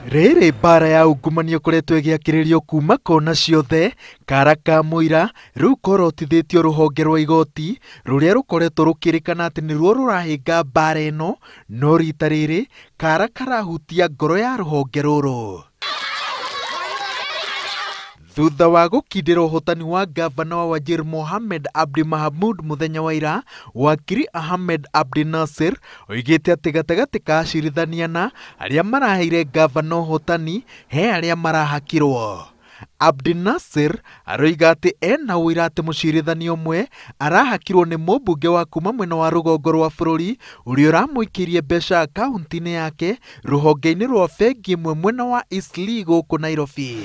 Rĩrĩ mbara ya ungumania ĩkoretwo ĩgĩakĩrĩrio kuma kona ciothe, kara ka mũira rĩu korotithĩtio rũhonge rwa igoti rũrĩa rũkoretwo rũkĩrĩkana atĩ nĩruo rũrahĩnga mbara ĩno, no rita rĩrĩ kara karahutia ngoro ya rũhonge rũrũ. Thutha wa gũkindĩra ũhotani wa ngavana wa Wajir Mohamed Abdi Mahamud mũthenya wa ira, wakiri Ahmed Abdi Nasir oigĩte atĩ gatagatĩ ka acirithania na arĩa maraheire ngavana ũhotani he arĩa marahakirwo. Abdi Nasir aroiga atĩ ena ũira atĩ mũcirithania ũmwe arahakirwo nĩ mũmbunge wa kuma mwena wa rũgongo rwa bũrũri ũrĩa ũramũikĩirie mbeca akaunti-inĩ yake rũhonge-inĩ rwa bengi ĩmwe mwena wa Eastleigh gũkũ Nairobi.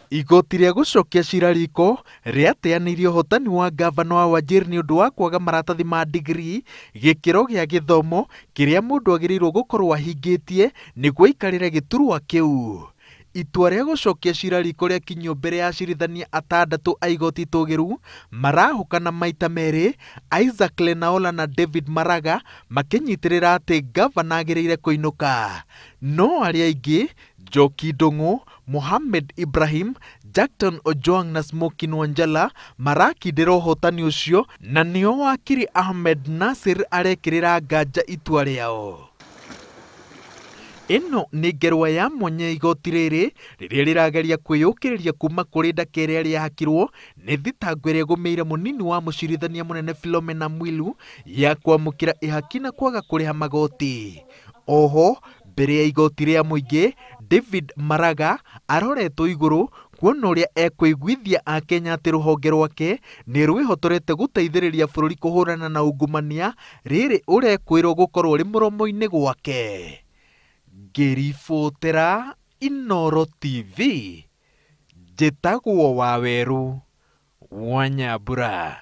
Igoti rĩa gũcokia cira riko rĩateanĩirie ũhotani wa ngavana wa Wajir nĩ ũndũ wa kwaga maratathi ma degree, gĩkĩro gĩa gĩthomo kĩrĩa mũndũ agĩrĩirwo gũkorwo ahingĩtie nĩguo aikarĩre gĩturwa kĩu. Itua rĩa gũcokia cira riko rĩakinyio mbere ya acirithania atandatũ a igoti itũgĩru marahũkana maita merĩ, Isaac Lenaola na David Maraga makĩnyitĩrĩra atĩ ngavana agĩrĩire kũinũka. No arĩa aingĩ Njoki Ndung'u, Mohamed Ibrahim, Jackton Ojwang na Smokin Wanjala marakindĩra ũhotani ũcio na nĩo wakiri Ahmed Nasir arekĩrĩra nganja itua rĩao. Ĩno nĩ ngerwa ya mwanya ya igoti rĩrĩ rĩrĩa rĩrageria kwĩyũkĩrĩria kuma kũrĩ ndaka ĩrĩa rĩahakirwo nĩ thitango ĩrĩa ĩgũmĩire mũnini wa mũcirithania mũnene Philomena Mwilu ya kwamũkĩra ihaki na kwaga kũrĩha magoti. Oho mbere ya igoti rĩa mũingĩ David Maraga aroretwo igũrũ kuona ũrĩa ekũiguithia akenya atĩ rũhonge rwake nĩ rwĩhotorete gũteithĩrĩria bũrũri kũhũrana na ungumania rĩrĩ ũrekwĩrwo gũkorwo rĩ mũromo-inĩ gwake. Ngĩribotera Inooro TV, njĩtagwo Wawerũ wa Nyambura.